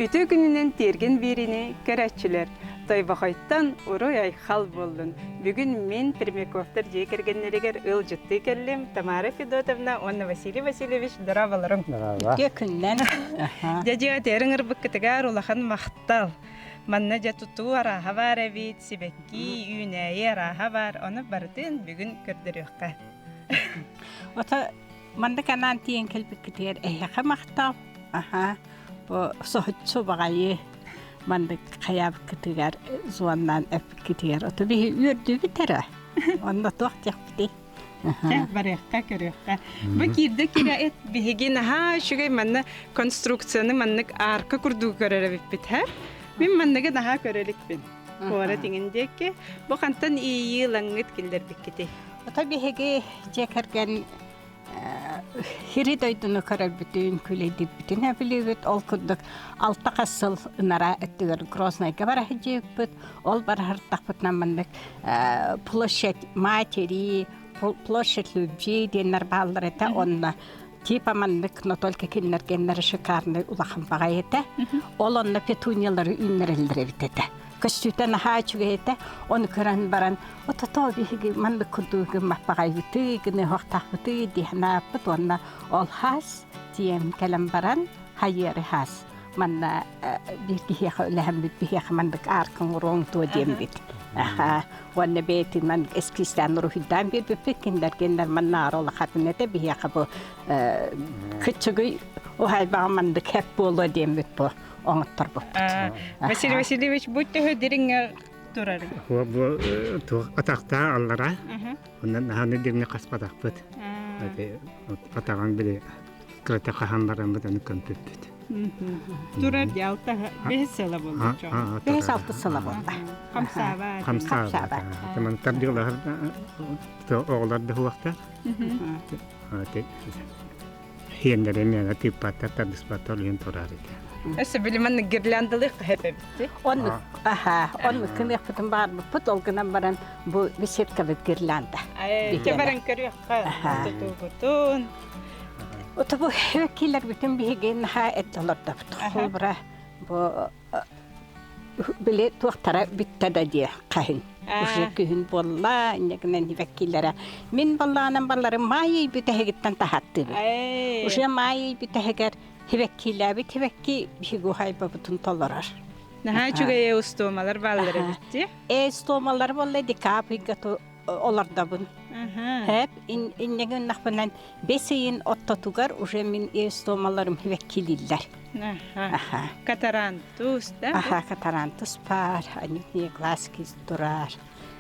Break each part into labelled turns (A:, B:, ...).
A: Үтүө күнүнэн тиэргэн биэриини көрөөччүлэр! Тойбохойтон уруй-айхал буоллун! Бүгүн мин Пермяковтар дьиэ кэргэннэригэр ыалдьыттыы кэллим. Тамара Федотовна уонна Василий Васильевич дорооболоруҥ!
B: Үтүө күннэн!
A: Дьэ дьиэ тиэрин ырбыккытыгар улахан махтал! Манна дьэ тутуу арааһа баар эбит, сибэкки, үүнээйи арааһа баар, ону барытын бүгүн көрдөрүөххэ.
B: Ото маннык анаан тиийэн кэлбиккитигэр эһиэхэ махтал. Аха. Бу соһуччу баҕайы маннык хайаабыккытыгар зуоннаан эппиккитигэр ото биһи үөрдүбүт эрэ. Онно туох диэхпитий?
A: Чэ, барыахха, көрүөххэ. Бу киирдэ киирэ эт биһиги наһаа үчүгэй манна конструкцияны маннык арка курдугу көрөр эбиппит, һэ? Мин манныгы наһаа көрө иликпин. Куорат иҥин диэки. Бу хантан иэйии ылаҥҥыт киллэрбиккитий?
B: Ото биһиги дьиэ кэргэн Сири дойдуну көрөрбүтүн, күлэйдирбитин сөбүлүүбүт. Ол курдук алта хас сыл ынараа өттүгэр Грознайга бара сылдьыбыппыт. Ол бара сырыттахпытына маннык площадь матери, площадь любви диэннэр бааллар этэ. Онно типа маннык, но только кинилэргэннэрэ шикарный улахан баҕайы этэ. Ол онно петуниялары үүннэрэллэр эбит этэ. Көстүүтэ наһаа үчүгэй этэ. Ону көрөн баран, отото биһиги маннык курдук гыммаппаҕайбытый, гыныһуохтаахпытый дии санааппыт уонна ол хаас тиийэн кэлэн баран хайыары хаас манна биир киһиэхэ үлэһэммит биһиэхэ маннык ааркаҥ уруоҥ туо диэммит. Аха уонна бэйэтин маннык эскизтээн уруһуйдаан биэрбиппит кинилэргиннэр манна аара улахатын этэ биһиэхэ бу кыччыгый уһайбаҕа маннык хэп буолуо диэммит бу оҥотторбуппут.
A: Василий Васильевич, бу төһө дириҥҥэ турар?
C: Бу туох атахтаа аллара. Онон наһааны дириҥҥэ хаспатахпыт. Атаҕын били кырата хаһан бараммыт аны көмпүппүт.
A: Турар дии алта бэһис сыла буолла.
B: Бэһис алты сыла буолла.
A: Хамсаабат.
C: Хамсаабат. Таман тардыылаһар оҕолор да хуохтар. Хиэннэрэ мээнэ тыыппаттар, тардыспаттар үлүһүн турар этэ.
A: Өссө били маннык гирляндалыах хэпэбитти.
B: Оннук, аха, оннук кыныахпытын баарбыппыт, ол гынан баран бу беседкабыт гирлянда.
A: Ичэ баран көрүөххэ, тутуубутун.
B: Ото бу килэрбитин биһиги наһаа эт олордобут. Холбура бу били туохтара бүттэ да диэ хаһын. Уже күһүн буолла, инньэ гынан ибэккилэрэ. Мин баллаанан балларым маай бүтэһигиттэн таһаттыыбын. Уже маай бүтэһигэр хибэккилээбит хибэкки биһиги уһайбабытын толорор.
A: Наһаа үчүгэй устуомалар бааллар эбит дии.
B: Э стомалар буолла декабрьга олордобун. Хэп инньэ гыннахпынан бэс ыйын оттотугар уже мин стомаларым хибэккилииллэр.
A: Аха. Катарантус, да?
B: Аха, катарантус баар, анютные глазки турар.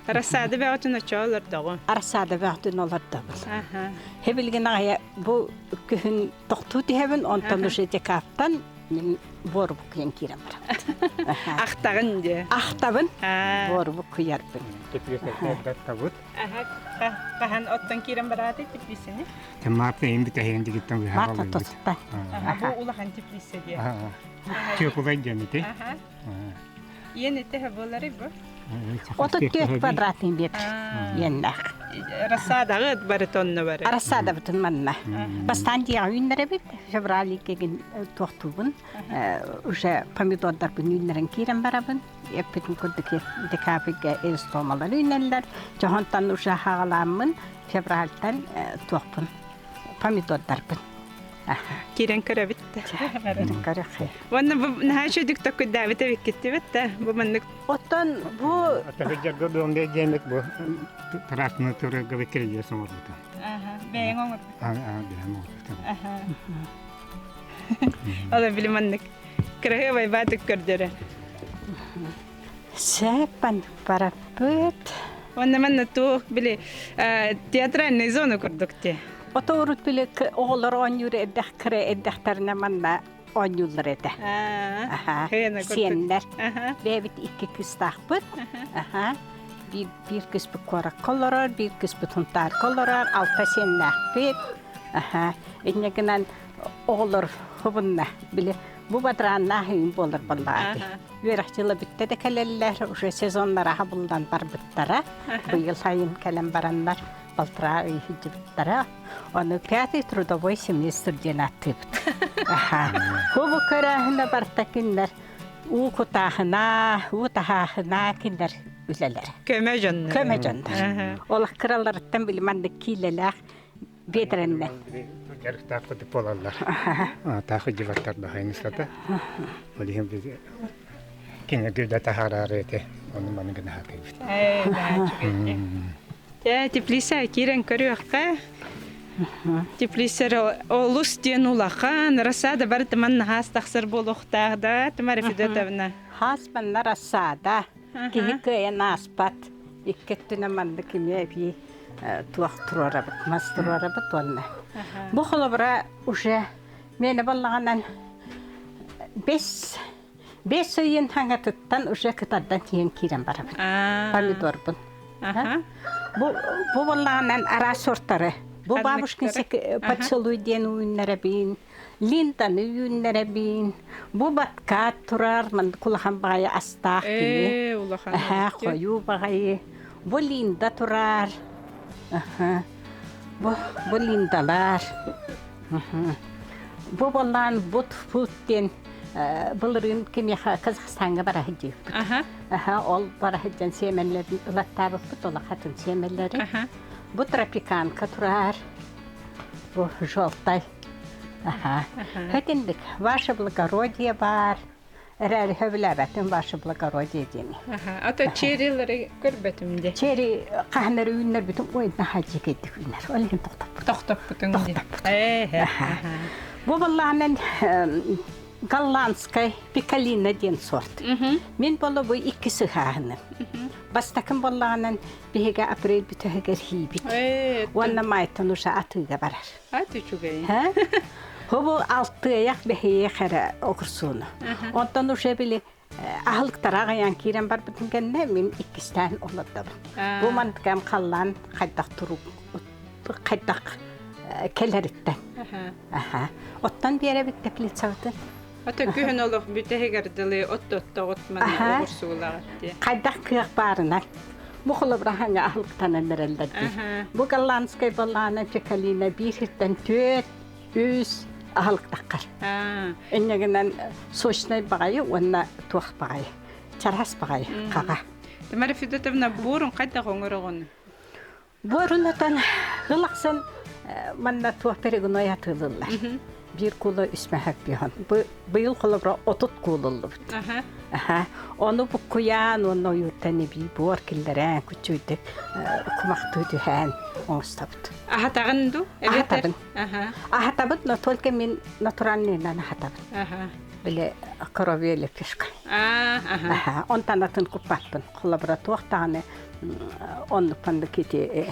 A: Рассада бөҕөтүн оччо олордоҕун?
B: Рассада бөҕөтүн олордобун. Аха. Хебилгин аҕайа бу күһүн тохтуу түһэбин, онтон уже декаптан мин буорубу кыйан киирэн барабын.
A: Ахтаҕын дии.
B: Ахтабын, буорубу кыйарбын.
C: Теплица
A: Аха, хаһан оттон киирэн барааты теплицаны?
C: Марта эйин бүтэһигин дигиттэн быһа
B: Марта тотта.
A: Бу улахан теплица диye.
C: Теплай диэн ити.
A: Иэн ити буолары бу?
B: 34 квадратный метр иэннээх.
A: Рассадаҕыт бары тонна бары.
B: Рассадабытын манна. Бастаан дьиэҕэ үүннэрэбит. Февраль кегин туохтуубун. Уже помидордарбын үүннэрэн киирэн барабын. Эппитин курдук декабрьга эстомалар үүнэллэр. Дьоһонтон уже хаҕалааммын февральтан туохпун помидордарбын.
A: Киирэн көрөбүт да.
B: Киирэн көрөххө.
A: Уонна бу наһаа үчүгдүк токкуйдаабыт эбиккиттибит да бу маннык
B: Оттон бу
C: Атаһыдьарга дуомдей диэмик бу трассаны турарга биккирийэ соҥорбута.
A: Аха, бэйэҥ оҥорбут.
C: Аа, бэйэм оҥорбутум.
A: Аха. Ол били маннык Кыраһыабай баатык көрдөрөр.
B: Сэппан бараппыт.
A: Уонна манна туох били театральный зона курдук ти.
B: Ото урут били оҕолор оонньуур эрдэх кыра эрдэхтэринэ манна оонньууллар этэ. Аха. Сиэннэр. Бэйэбит икки кыыстаахпыт. Аха. Биир, биир кыыспыт куоракка олорор, биир кыыспыт Хунтаарга олорор, алта сиэннээхпит. Аха. Инньэ гынан оҕолор хубунна били. Бу бадрааннаах иҥ буолар буоллаҕа дии. Үөрэх дьыла бүттэ да кэлэллэр, уже сезоннара хабыллан барбыттара. Быйыл сайын кэлэн бараннар балтараа ый сылдьыбыттара. Ону пятый трудовой семестр диэн ааттыыбыт. Бу бу көрөөһүнэ барта кинилэр уу кутааһына, уу таһааһына кинилэр үлэлэр.
A: Көмө дьоннор.
B: Көмө дьоннор. Ол кыраларыттан били маннык киилэлээх биэдэрэннэн.
C: Дьарыктаах курдук буолаллар. Таах дьыбаттар баһайын ыстата. Ол иһин біз кинилэргэ да таһаараары этэ. Ону маны гына сатыыбыт.
A: Ээ, теплица киирэн көрүөххэ. Теплицэр олус диэн улахан, рассада барыта манна хаас тахсар буолуохтаах да, Тамара Федотовна.
B: Хаас манна рассада. Киһи кыайан ааспат. Икки өттүнэн маннык эмиэ эбии туох туруорабыт, мас туруорабыт уонна. Бу холобура уже миэнэ баллаҕанан бес бес ыйын хаҥатыттан уже кытардан тиийэн киирэн барабын. Помидорбун. Бу бу баллаҕанан араас сортары. Бу бабушкин поцелуй диэн үүннэрэбин, Линтаны үүннэрэбин. Бу баткаат турар, маннык улахан баҕайы астаах кини.
A: Улахан.
B: Хойуу баҕайы. Бу Линда турар. Бу, бу Линдалар. Бу боллаан бут фут диэн былырыын кимиэхэ Казахстаҥҥа бара сылдьыбыппыт. Ол бара сылдьан сиэмэлэрин ылаттаабыппыт, улахатын сиэмэлэри. Бу тропиканка турар. Бу желтай. Аха. Хэтинник ваше благородие баар. Эрээри сөбүлээбэтим ваше благородие диэни.
A: Аха. Ата черилери көрбөтүм де.
B: Чери хаһан эрэ үүннэрбитим ой наһаа дьиикэйдик үүнэр. Ол иһин тохтоппут.
A: Тохтоппутуҥ дии.
B: Тохтоппут.
A: Ээ.
B: Бу баллаанан голландскай пикалина диэн сорт. Мин боло бу икки сыһааһыным. Бастакын боллаҕынан биһиги апрель бүтэһигэр хийбит. Уонна майтан уже атыыга барар.
A: Ат үчүгэй.
B: Хобу алтыайах бэһиэх эрэ огурсууну. Онтон уже били аһылыктара аҕайан киирэн барбытын кэннэ мин иккистээн олордобун. Бу мантыкам халлаан хайдах турук хайдах кэлэриттэн. Оттон биэрэбит теплицабытын.
A: Ата күһүн олох бүтэһигэр дылы от-оттоҕут манна оҕурсуулаҕыт дии.
B: Хайдах кыах баарынан. Бу холобураһаҥа аһылыктанан эрэллэр дии. Бу голландскай балаана чекалина биир сиртэн түөрт, үс аһылыктаххар. Инньэ гынан сочнай баҕайы уонна туох баҕайы, чараас баҕайы хаҕа.
A: Тамара Федотовна, буорун хайдах оҥороҕун?
B: Буорунатан ыл ахсын манна туох перегной атыылыллар. Биир кула үс мөһөк биһон. Быйыл холобура 30 куулуллубут. Ону буккуйаан уонна ойууртан эбии буор киллэрэн күччүйдик кумахтыы түһээн оҥостобут.
A: Аһатаҕын ду?
B: Аһатабын. Аһатабыт, но только мин натуральныйынан аһатабын. Били коровье лепешка. Онтон атын куппаппын. Холобура туох даҕаны оннук ити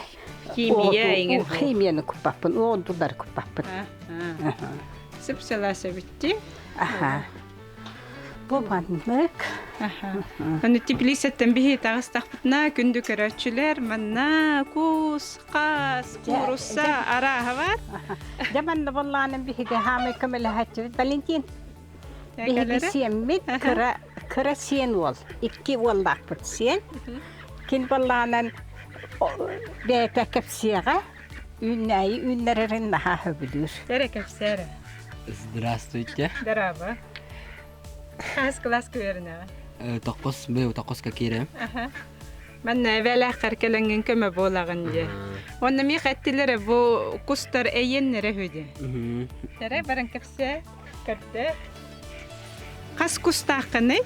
A: химия иҥин
B: химияны куппаппын уондулары куппаппын
A: сып-сылаас эбитти
B: аха бу маннык
A: Аны теплицаттан биһи таҕыстахпытына күндү көрөөччүлэр манна кус, хаас, куурусса арааһа бар.
B: Дьэ манна боллааным биһиги хаамай көмөлөһөччүбүт Валентин. Биһиги сиэммит кыра кыра сиэн уол, икки уоллаахпыт сиэн. Кин боллаанан бэйэтэ кэпсиэҕэ, үүннээйи үүннэрэрин наһаа сөбүлүүр.
A: Эрэ кэпсээрэ.
D: Здравствуйте.
A: Здорово. Хас класс үөрэнэҕин?
D: Токкос, быйыл токкоска киирэм.
A: Манна эбээлээххэр кэлэҥҥин көмө буолаҕын дии. Уонна миэхэ эттилэр бу кустар эйиэннэрэ үһү дии. Эрэ баран кэпсээ. Көрдө. Хас кустааххыный?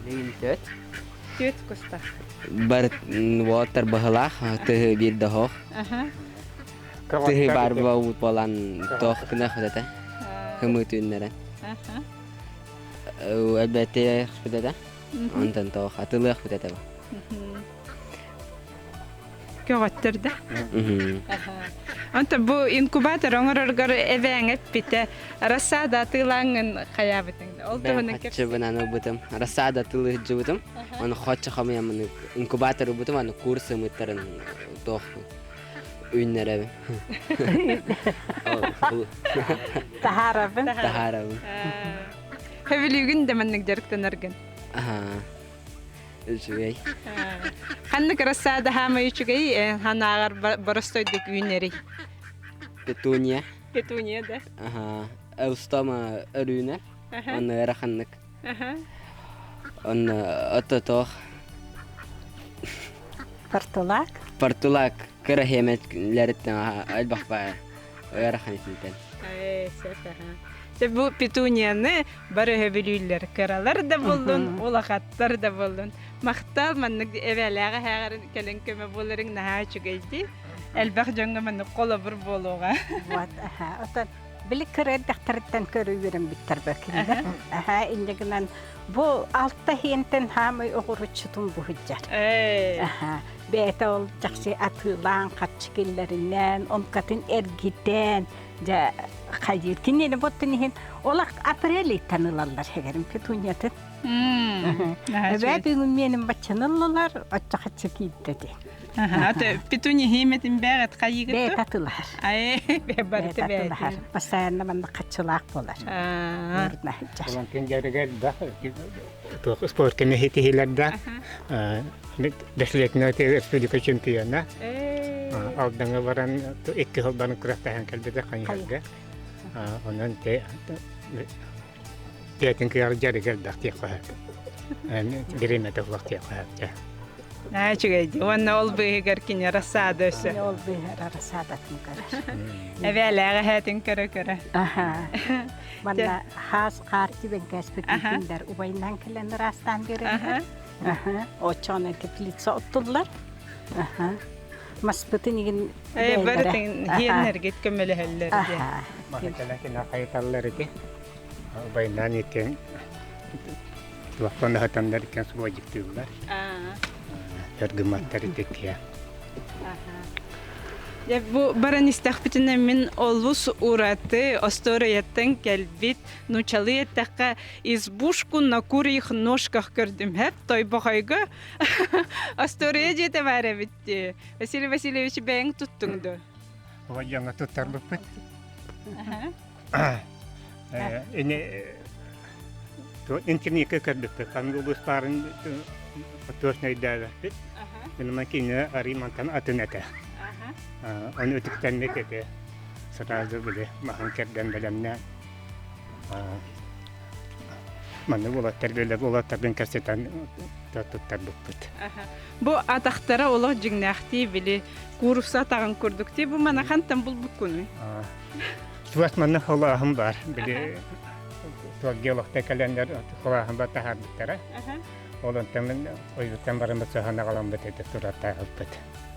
D: Билигин түөрт.
A: Түөрт кустаах.
D: Бар уолаттар баһылаах, тыһы биир да оһох. Тыһы баар буолбут буолан туох гынах этэ. Хымыы түүннэрэ. Элбэтиэх этэ. Онтон туох атылыах этэ.
A: Көҕөттөр да. Онто бу инкубатор оҥороргор эбээҥ эппитэ рассада атыылааҥҥын хайаабытыҥ ол туһунан
D: Хаччыбынан ылбытым. Рассада атыылыһыдьыбытым. Аны хоччо хамыйаммын инкубатор ылбытым, аны курс ымыттарын туох Үүннэрэбин.
B: Таһаарабын.
D: Таһаарабын.
A: Хөбүлүүгүн да маннык дьарыктанаргын?
D: Аһаа. Үчүгэй.
A: Ханнык рассада хаамай үчүгэй ханааҕар боростойдук үүнэрий?
D: Петуния.
A: Петуния да?
D: Аһаа. Эустома өрүүнэ. Онно ыараханнык. Онно ототоох.
B: Портулак?
D: Портулак кыра хиэмэтлэриттэн элбэх баайа ыарахан итинтэн.
A: Дьэ бу петунияны бары өһөбүлүүллэр. Кыралар да буоллун, улахаттар да буоллун. Махтал маннык эбээлээҕи эһээҕэр кэлэн көмө буоларыҥ наһаа үчүгэй дии. Элбэх дьоҥҥо маннык холобур буолуоҕа.
B: Вот, аха. Отон били кыра эрдэхтэриттэн көрө үөрэммиттэр бөкүннэр. Аха, инньэ гынан бу алта иһиэнтэн хаамай оҕуруччутун буһуйдьар. Аха. Бэйэтэ ол чахчы атыылаан харчы киллэринэн, онкатын эргитэн, дьэ хайыыр. Кинини боттун иһин олох апрель ыйтан ылаллар хэгэрим петуниятын. Эбээ бүгүн миэнин баччаны ыллылар, оччо хаччы киирдэ дии.
A: Аты петуния хииметин бээҕит хайыгыт?
B: Бэйэтэ атылаһар.
A: Ай, барыта
B: бэйэтэ. Постоянно манна хаччылаах буолар.
C: Валентин дьарыгар да спортка нэһитиһилэр да бэслетнэ республика чемпиона Алдаҥа баран икки сыл баран күрэхтэһэн кэлбитэ хайыһарга. Онон те Пятин кыар дьарыгар дах диэххэ бириэмэтэ булах диэххэ
A: Аа үчүгэй дии. Уонна ол быыһыгар кини рассада өссө.
B: Ол быыһыгар рассадатын көрөр.
A: Эбээлээҕи эһээтин көрө-көрө.
B: Аха. Манна хаас хаар тибен кээспит киндер убайынан кэлэн ыраастаан биэрэллэр. Аха. Оччоҕуна теплица оттуллар. Аха. Маспытын игин
A: Э, барытын хиэннэргит көмөлөһөллөр диэн.
C: Маһыкала кина хайыталлар ити. Убайнаан иккиэн туохтан аһатаннар иккиэн субуодьуктууллар. Өр гымматтар итиккиэ.
A: Дьэ, бу баран истэхпитинэ мин олус ураты остуоруйаттан кэлбит нуучалыы эттэххэ избушку на курьих ножках көрдүм һэп тойбохойго остуоруйа дьиэтэ баар эбит дии Василий Васильевич бэйэҥ туттуҥ дуо?
C: Оҕо дьоҥҥо туттарбыппыт. Ини интернетке көрбүппүт. Ханнык улуус баарын точно өйдөөбөппүт. Мин кинини арый мантан атын этэ. Ону үтүктэммит этэ. Сразу били маһын кэрдэн бэлэмнээн маннык уолаттар били уолаттарбын кэпсэтэн туттарбыппыт.
A: Бу атахтара олох дьиҥнээхтии били куурусса атаҕын курдук дии бу мана хантан булбуккунуй?
C: Чугас манна холооһун бар. Били геологтар кэлэннэр холооһун бар таһаарбыттара. Ол онтон мин ойуттан баран саһан аҕаламмыт этэ тураттаахыппыт.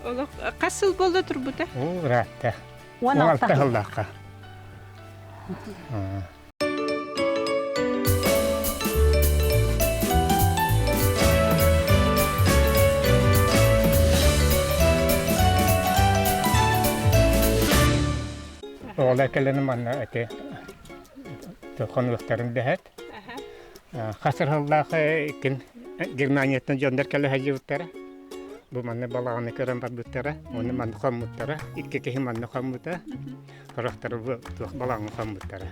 A: Олох хас сыл буолла турбута?
C: Уу, ыраатта. 16 сыллаахха. Оҕолор кэлэн манна эти хонуохтарын дэһэт. Хас сыллаах ким Германияттан дьоннор кэлэ сылдьыбыттара. Бу манна балаҕаны көрөн барбыттара, уонна манна хоммуттара. Икки киһи манна хоммута, сорохторо бу туох балаҕаҥҥа хоммуттара.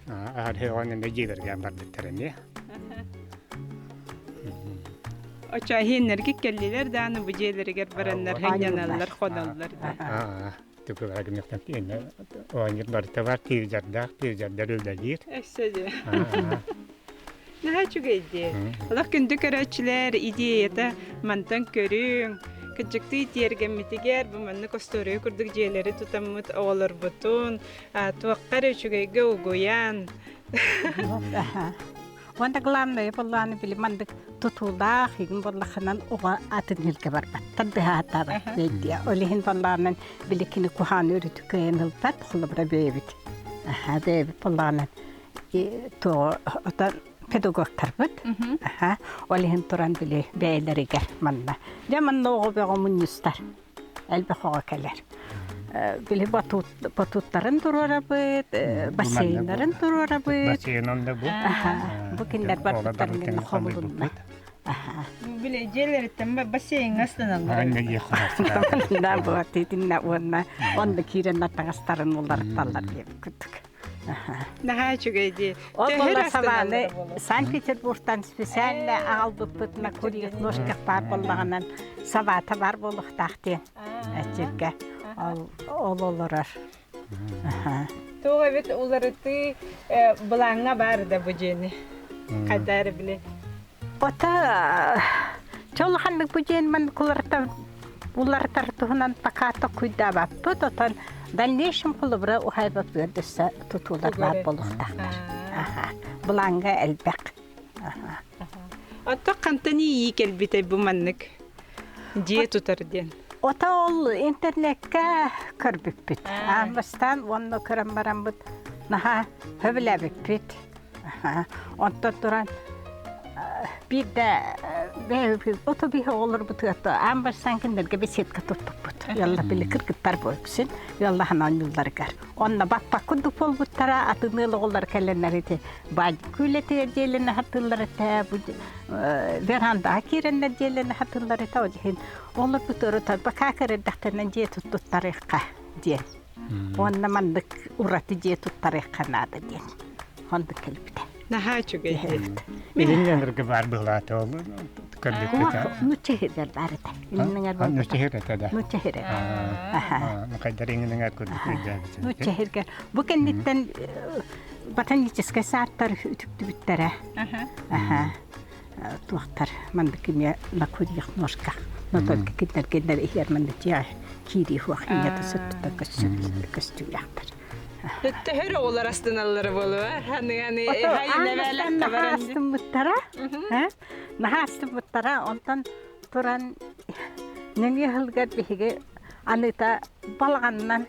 C: Аар эмэ дьиэлэргэ барбыттар эмиэ.
A: Очо иһиннэргит кэллилэр дааны бу дьиэлэригэр бараннар хынньаналлар, хоноллор да.
C: Түгүлэр гыныктан оонньуур барыта бар, тиирдэрдээх, тиирдэрдэр үлэлиир.
A: Өссө дьэ. Наһаа үчүгэй дии. Олох күндү көрөөччүлэр идеята мантан көрүҥ. Кыдьыктыы тиэргэммитигэр бу маннык остуоруйа курдук дьиэлэри тутаммыт оҕолорбутун туохха эрэ үчүгэйгэ угуйан.
B: Уонна главное буоллааны били мандык тутуулаах игин буоллахынан оҕо атын илгэ барбаттар быһаатаабат диэ. Ол иһин буоллаанан били кини куһааны өрүтү кыайан ылбат холобура бэйэбит. Аха бэйэбит буоллаанан туо отон педагогтарбыт. Аха ол иһин туран били бэйэлэригэр манна. Дьэ манна оҕо бөҕө мунньустар. Элбэх оҕо кэлэр. Били батуттарын туруорабыт, бассейннарын туруорабыт.
C: Бассейн онно бу.
B: Бу кинилэр барбыттарын хомулунна.
A: Били дьиэлэриттэн бассейҥҥа ыстаналлар.
B: Да вот итиннэ уонна онно киирэн таҥастарын уларытталлар диэбит курдук.
A: Наһаа үчүгэй дии.
B: Ол буолла сабааны Санкт-Петербургтан специально аҕалбыппыт на курьер ножках баар буоллаҕынан сабаата баар буолуохтаах диэн эчиргэ ол ол олорор.
A: Туох эбит уларытыы былааҥҥа баар да бу дьиэни? Хайда эрэ били.
B: Ота чолханнык бу дьиэн ман куларта уларытар туһунан пока токуйдаабаппыт отон дальнейшем холобура уһайбаппыгар дөссө тутуулар баар буолуохтаахтар. Былааҥҥа элбэх.
A: Оттон хантан иийии кэлбитэй бу маннык дьиэ тутар диэн?
B: Ото ол интернеккэ көрбүппүт. Аан бастаан уонна көрөн бараммыт наһаа сөбүлээбиппит. Онтон туран биирдэ ото биһи оҕолорбутугар аан бастаан кинилэргэ беседка туттуппут. Ыалла били кыргыттар буолсун, ыалла ханаан оонньуулларыгар. Онно баппак курдук буолбуттара, атын ыал оҕолор кэлэннэр ити баадьык күүлэтигэр дьиэлэнэ сатыыллар этэ, бу верандаҕа киирэннэр дьиэлэнэ сатыыллар этэ. Ол иһин олорбут өрө бакаа кэрэрдэхтэринэ дьиэ туттарыахха диэн. Уонна маннык ураты дьиэ туттарыахха наада диэн. Оннук кэлбитэ.
A: Наһаа үчүгэй.
C: Илин өҥөргө баар быһылаата ол көрбүппүт.
B: Нучча иһирдэр баар этэ. Илин өҥөр
C: Нучча иһир этэ да.
B: Нучча иһир этэ.
C: Хайдар иҥин өҥөр курдук өйдөөбүтүм.
B: Нучча иһиргэр. Бу кэнниттэн ботаническай саадтар үтүктүбүттэрэ. Аха. Туохтар маннык эмиэ на курьих ножках. Но только кинилэр иһэр маннык дьиэ киирии хуох инньэ сыппыта көстүүлээхтэр.
A: Төһөр оҕолор астыналлара буолуо аны
B: Наһаа астыммыттара. Наһаа астыммыттара. Онтон туран нөҥүө сылгар биһиги аныта балаҕанынан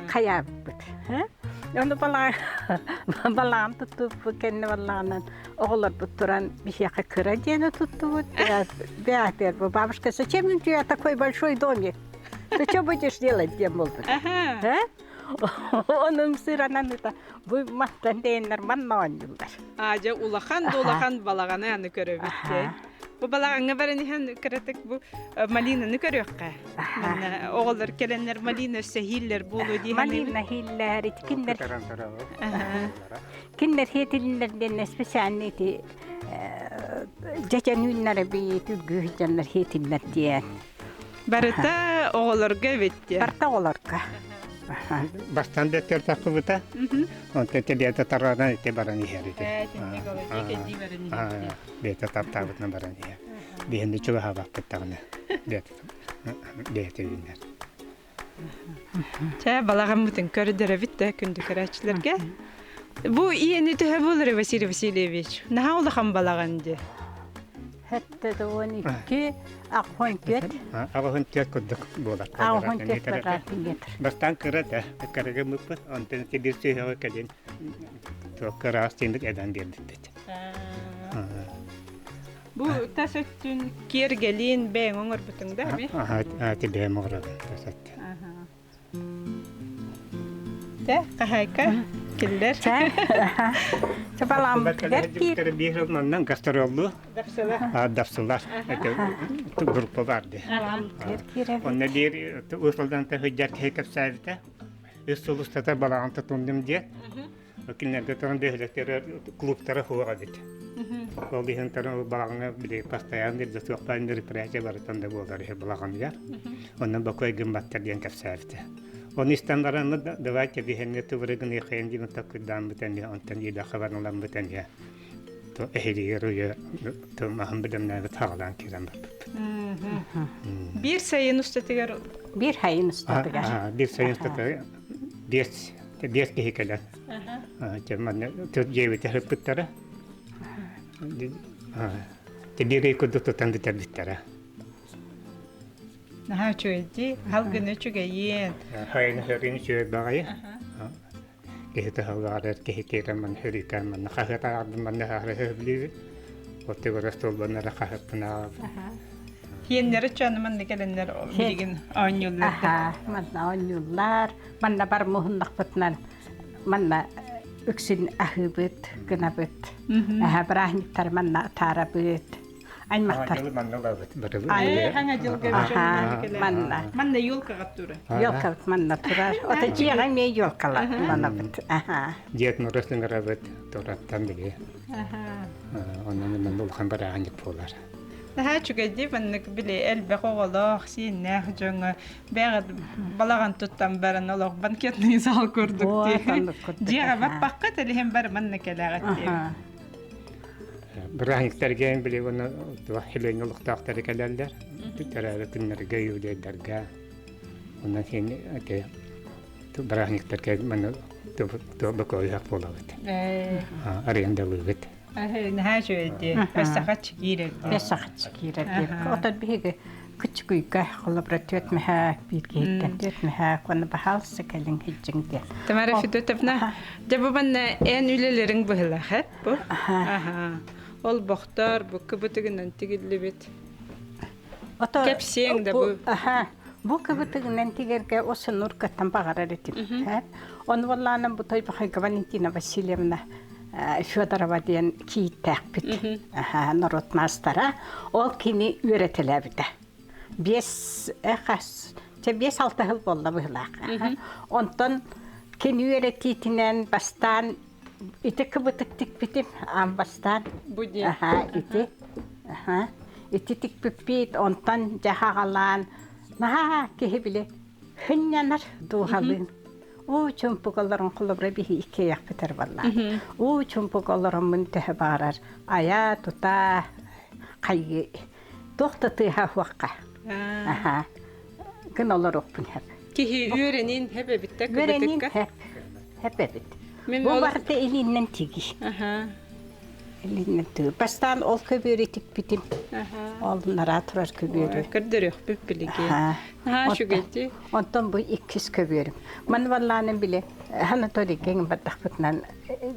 B: хайаабыппыт. Ону балаҕан туттубуппут кэннэ балаҕанан оҕолорбут туран биһиэхэ кыра диэни туттубут. Бээтэр бабушка, зачем у тебя такой большой домик? Ты что будешь делать диэн буолбут. Онум сыранан ыта бу маттан дэйэннэр манна оонньууллар.
A: Аа дьэ улахан да улахан балаҕаны аны көрөбүт дии. Бу балаҕаҥҥа баран иһэн кыратык бу малинаны көрүөххэ. Манна оҕолор кэлэннэр малина өссө иһииллэр буолуо дии
B: Малина иһииллэр ити кинилэр кинилэр хиэтилиннэр диэн специальный ити дьэдьэн үүннэр эбит үргүү дьоннор хиэтиннэр диэн.
A: Барыта оҕолорго эбит диэн.
B: Барыта оҕолорго.
C: Бастан бэттэр таххыбыта, онтон бэйэтэ тарҕанан ити баран иһэр ити. Бэйэтэ таптаабытынан баран иһэр. Биһинди чугаһаабаппыт даҕаны. Бэйэтэ үүнэр.
A: Чэ, балаҕаммытын көрдөрөбүт да күндү көрөөччүлэргэ. Бу иэни төһө буолар Василий Васильевич? Наһаа улахан балаҕан дии.
B: Хэттэ 12, аҕыс түөрт.
C: Аҕыс түөрт курдук буолар.
B: Аҕыс түөрт квадрат метр.
C: Бастаан кыра да, кырага мыппыт, онтон биир сүһүөҕэ кэлин кыраас тиэмит эбэн биэрбиппит.
A: Бу тас өттүн киэргэлин бэйэҥ оҥорбутуҥ да эми?
C: Аха, бэйэм оҥоробун тас өттүн.
A: Тэ, хаһайка, киллэр.
B: Чапаламмытыгар
C: Биир маннан гастроллу дапсылар группа барды. Онно биир усулдан тахыдьар киһи кэпсээбитэ. Үс сыл устата балаҕан тутундум диэн. Кинилэргэ туран бөһүөлэктэр клубтара суох эбит. Ол иһин туран балаҕаҥҥа били постоянно суохтаан мероприятие барытын да буолар иһи балаҕаныгар. Онно бокуой гымматтар диэн кэпсээбитэ. Оны истэн баран давайте биһиэннэ тыбыры гыныахайын диэн таккырдааммыт эмиэ онтон иилэхэ барыламмыт эмиэ то эһилигэр уйа маһын билэмнээбит хаҕалаан киирэн барбыппыт.
A: Биир сайын устатыгар
B: Биир сайын устатыгар.
C: Биир сайын устатыгар биэс биэс киһи кэлэн манна дьиэбитэ сыппыттара. Биир ый курдук тутан бүтэрбиттэрэ.
A: Наһаа үчүгэй дии. Халгыны үчүгэйиэн.
C: Хайын хөрүн үчүгэй баҕайы. Киһи таһыллаҕар киһи киирэн манна хөрүүкээн манна хаһыат ааҕардым манна хаһыат Оттугар остуолбаннара хаһыаппын ааҕабын.
A: Тиэннэри чаны манна кэлэннэр билигин оонньууллар.
B: Аха, манна оонньууллар. Манна бар муһуннахпытынан манна үксүн аһыыбыт, гынабыт. Аха, бырааһынньыктары манна атаарабыт. Аймахтар.
C: Дьылы манна ылабыт.
A: Хаҥа дьылга
B: Манна.
A: Манна елкаҕа турар.
B: Елкабыт манна турар. Ото дьиэҕэ эмиэ елкаланабыт.
C: Дед Мороз ыҥырабыт тураттан били. Онон манна улахан барааһынньык буолар.
A: Наһаа үчүгэйдии маннык били элбэх оҕолоох, сиэннээх дьоҥҥо бэҕэ балаҕан туттан баран олох банкетный зал курдук дии. Дьиэҕэ баппакка тэлиһин бар манна кэлэҕит дии.
C: Бырааһынньыктарга били уонна туох хилиэҥҥэ олохтоохтору кэлэллэр. Төрөөбүт күннэргэ, юбилейдарга. Онон син ити бырааһынньыктарга манна бокуойуһах буолабыт. Арендалыыбыт.
A: Наһаа үчүгэйдии. Өссө хаччы киирэр.
B: Өссө хаччы киирэр диэбит. Отон биһиги кыччыгыйга холобура түөрт мэһээк биир киһиттэн түөрт мэһээк уонна баһаалыста кэлиҥ илдьиҥ диэн.
A: Тамара Федотовна, дьэ бу манна эн үлэлэриҥ быһылаах э бу? Аха. Ол бохтор бу кыбытыгынан тигиллибит. Кэпсиэҥ да бу.
B: Аха. Бу кыбытыгынан тигэргэ осунуркаттан баҕарар этим. Оны боллаанан бу Тойбохойго Валентина Васильевна Федорова диэн кииттээхпит норуот маастара. Ол кини үөрэтэлээбитэ. Биэс хас чэ 5-6 сыл буолла быһылаах. Онтон кини үөрэтиитинэн бастаан ити кыбытык тикпитим аан бастаан.
A: Бу диэн.
B: Аха, ити. Аха. Ити тикпиппит, онтон дьэ хаҕалаан наһаа киһи били хынньанар дууһалыын. Уу чумпук олорон холобура биһи иккиэйэхпитэр баллаат. Уу чумпук олороммун төһө баарар айа тута хайгы туох да тыаһа уохха. Аха. Гын олоруохпун хэп.
A: Киһи үөрэнин хэп эбит да
B: Үөрэнин
A: кыбытыкка.
B: хэп. Хэп эбит.
A: Мин
B: Бу
A: ол
B: барыта илииннэн тиги.
A: Аха.
B: Илииннэн тиги. Бастаан ол көбүөрү тикпитим. Ол нараа турар көбүөрү.
A: Көрдөрүөхпүт билигин. Наһаа үчүгэйди.
B: Онтон бу иккис көбүөрүм. Маны валлаанын били Анатолий кэҥин бардахпытынан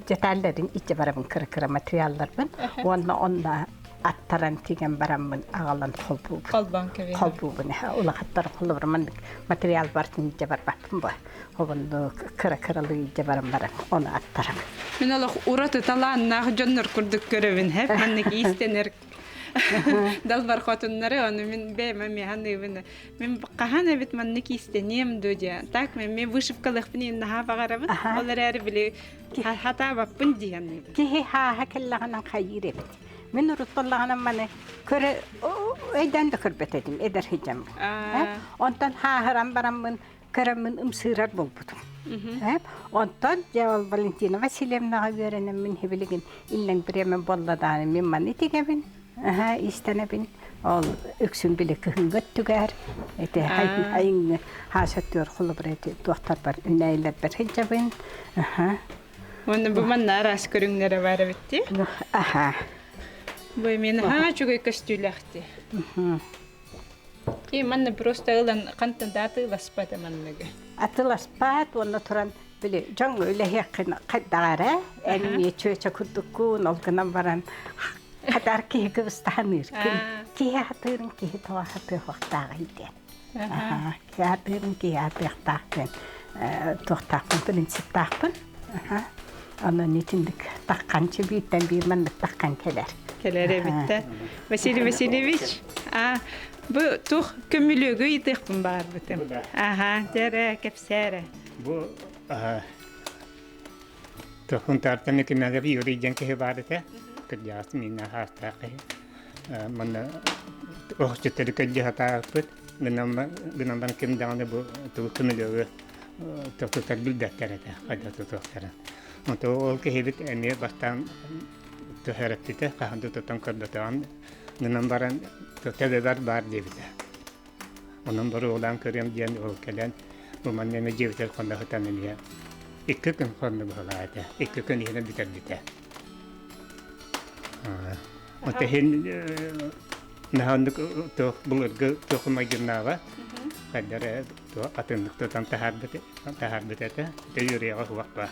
B: деталларын иччэ барабын кыра-кыра материалларбын уонна онно аттаран тигэн бараммын аҕалан холбуубун.
A: Холбоон кэбиһэн.
B: Холбуубун. Улахаттар холобур маннык материал бартын илдьэ барбаппын бу. Обонну кыра-кыралыы илдьэ баран баран ону аттарабын.
A: Мин олох ураты талааннаах дьоннор курдук көрөбүн хэп маннык иистэнэр далбар хотуннары ону мин бэйэм эмиэ саныыбын мин хаһан эбит маннык иистэниэм дуу диэн так мен мен вышивкалыахпын иһин наһаа баҕарабын ол эрээри били хатаабаппын дии саныыбын
B: Киһи хааһа кэллэҕинэн хайыыр эбит. Мин урут буоллаҕына маны көрө өйдөөн да көрбөт этим эдэр сылдьаммын. Онтон хааһыран бараммын көрөммүн ымсыырар буолбутум. Онтон дьэ ол Валентина Васильевнаҕа үөрэнэммин билигин иллэҥ бириэмэ буолла даҕаны мин маны тигэбин, иистэнэбин. Ол үксүн били кыһыҥҥы өттүгэр ити айыҥҥы хаас өттүгэр холобура ити туохтарбар үннээйилэрбэр сылдьабын.
A: Уонна бу манна араас көрүҥнэрэ баар эбит дии.
B: Аха.
A: Бу эмиэ наһаа үчүгэй көстүүлээх дии. И манна просто ылан хантан да атыыласпат манныгы.
B: Атыыласпат уонна туран били дьоҥҥо үлэһиэххин хайдах эрэ эн эмиэ чүөчэ курдуккун ол гынан баран хатар киһи кыбыстаһаныыр киһи хатыырын киһи тоҕо хатыахтааҕый диэн киһи хатыырын киһи хатыахтаах диэн туохтаахпын принциптаахпын онон итинник тахханчы бииртэн биир маннык таххан кэлэр
A: кэлэр эбиттэ Василий Васильевич а бу тух көмүлүөгү ыйытыахпын баҕарбытым аха дьэрэ кэпсээрэ
C: бу Тохунтаартан Николаев Юрий диэн киһи баар этэ. Кырдьаҕас миинэ хаастаах киһи. Манна оһчуттары көрдүү сатаабыппыт. Гынан баран ким даҕаны бу тугу көмөлөөгү тохтутар билбэттэр этэ, хайдах тутуохтарын. Онто ол киһибит эмиэ бастаан түһэрэппитэ, хаһан да тутан көрбөтөҕүн гынан баран төбөбөр баар диэбитэ. Онон боруолаан көрүөм диэн ол кэлэн бу манна эмэ дьиэбитигэр хонно сытан эмиэ икки күн хонно быһалаа этэ. Икки күн иһинэн бүтэрбитэ. От иһин наһааннык туох былыргы туох майгыннааҕа хайдары туох атыннык тутан таһаарбыт таһаарбыт этэ. Ити үөрүйэҕэ суох баар.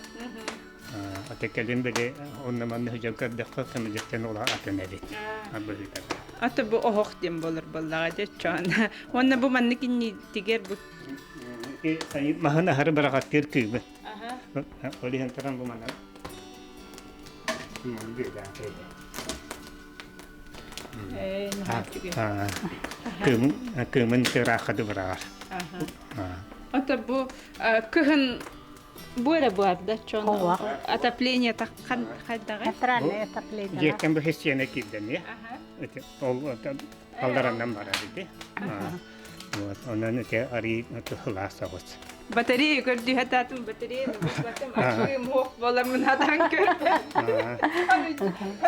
C: Аты кэлин били онно манна сылдьан көрдөххө кэмэлиттэн ула атын эбит. Быһыыта.
A: Аты бу оһох диэн болор буоллаҕа дьэ чоон. Уонна бу маннык иннитигэр бу
C: Маһын аһары бараҕаттыыр кыыбы. Ол иһин туран бу манан Кыымын тыраахха дыбыраар.
A: Ото бу кыһын бу эрэ буарда чон отопление хайдаҕый?
B: Центральное отопление.
C: Дьиэттэн бу хессиэнэ киирдэн Ол аллараннан барар ити. Вот, онон ити арыы сылаас соҕус.
A: Батарея көрдүү хатаатым, батарея булбатым, ачыы муох буоламмын хатаан көрдüm.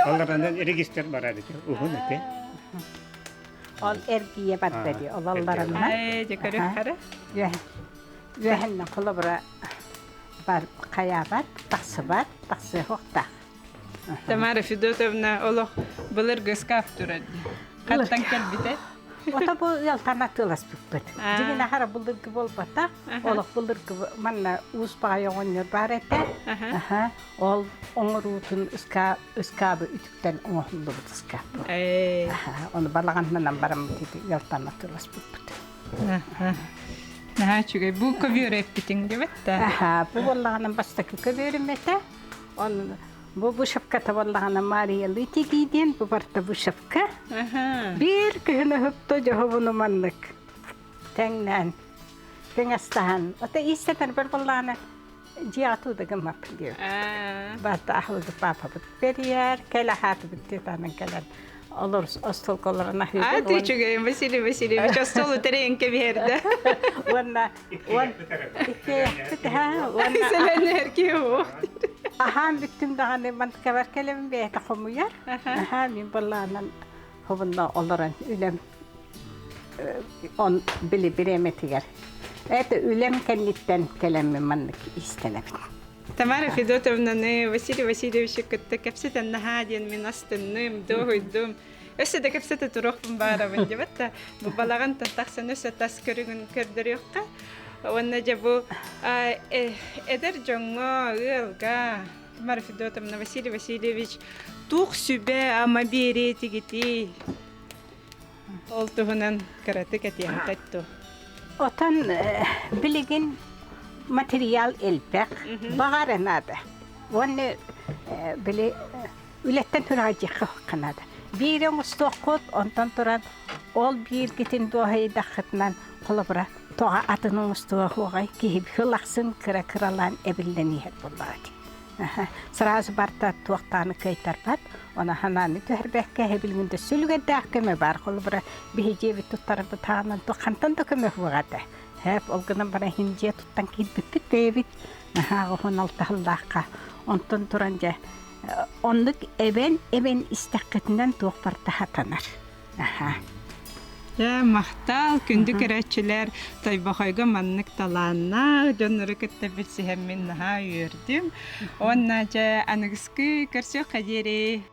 C: Алларанан регистр барар ити, уһун ити.
B: Ол эргийэ барда ди, ол аллараннан.
A: Ээ, дьэ көрүк хара.
B: Үөһэннэн холобура бар хайаабат, тахсыбат, тахсыахтаах.
A: Тамара Федотовна олох былыргы ыскаап турар дии. Хантан кэлбитэ?
B: Ото бу ыалтан атыыласпыппыт. Дьиҥин аһара былыргы буолбатах. Олох былыргы манна уус баҕайы оҕонньор баар этэ. Аха. Ол оҥоруутун ыскаабы үтүктэн оҥоһуллубут ыскаап. Аха. Ону балаҕанынан бараммыт ити ыалтан атыыласпыппыт.
A: Наһаа үчүгэй. Бу көбүөр эппитиҥ диэбэт да.
B: Аха. Бу буоллаҕынан бастакы көбүөрүм этэ. Он бу вышивката буоллаҕына Мариялыы тигии диэн бу барыта вышивка. Биир күһүн ыһыпта дьоһубуну маннык тэҥнээн тэҥэстаһан. Ото иистэтэр буоллаҕына дьиэҕэ тууда гыммаппын диэбит. Барыта аһылыгы паапабыт бэрийэр, кэлэ аһаатыбыт диэтаанан кэлэн олор остуолга олорон аһыыбын.
A: А ты үчүгэй Василий Васильевич остуол үтэрейэн кэбиһэрдэ.
B: Уонна уон
A: уонна Сэлэннэр киһи
B: Аһаан бүттүм даҕаны мантыкабар кэлэбин бэйэтэ хомуйар. Аһаа мин былаанан хобунна олорон үлэм он били бириэмэтигэр. Это үлэм кэнниттэн кэлэммин маннык истэнэбин.
A: Тамара Федотовнаны Василий Васильевичы кытта кэпсэтэн наһаа диэн мин астынным, дуоһуйдум. Өссө да кэпсэтэ туруохпун баарабын диэбэт да, бу балаҕантан тахсан өссө тас көрүҥүн көрдөрүөххэ. Уонна дьэ бу эдэр дьоҥҥо, ыалга Тамара Федотовна, Василий Васильевич туох сүбэ ама биэриэ этигитий? Ол туһунан кыратык этиэххит дуо?
B: Отон билигин материал элбэх, баҕар наада. Уонна били үлэттэн тураадьыахха наада. Биири оҥостуоххут, онтон туран ол бииргитин дуоһайдаххытынан холобура тоҕо атын оҥостуоҕай киһи сыл ахсын кыра-кыралаан эбиллэн иһэр буоллаҕа дии. Сразу барта туохтааны кыайтарбат, она ханааны түһэрбэккэ эбилгин да сүлүгэрдээх көмө бар. Холобура биһи дьиэбит туттарбыт хаанан хантан да көмө суоҕа этэ. Хэп ол гынан баран иһин дьиэ туттан киирбиппит бэйэбит наһаа оһон алтаһыллаахха. Онтон туран дьэ оннук эбэн эбэн истэххитинэн туох барта хатанар. Аха.
A: Дьэ, махтал, күндү көрөөччүлэр, Тойбохойго маннык талааннаах дьоннору кытта билсиһэммин наһаа үөрдүм. Уонна дьэ аныгыскы көрсүөххэ диэри.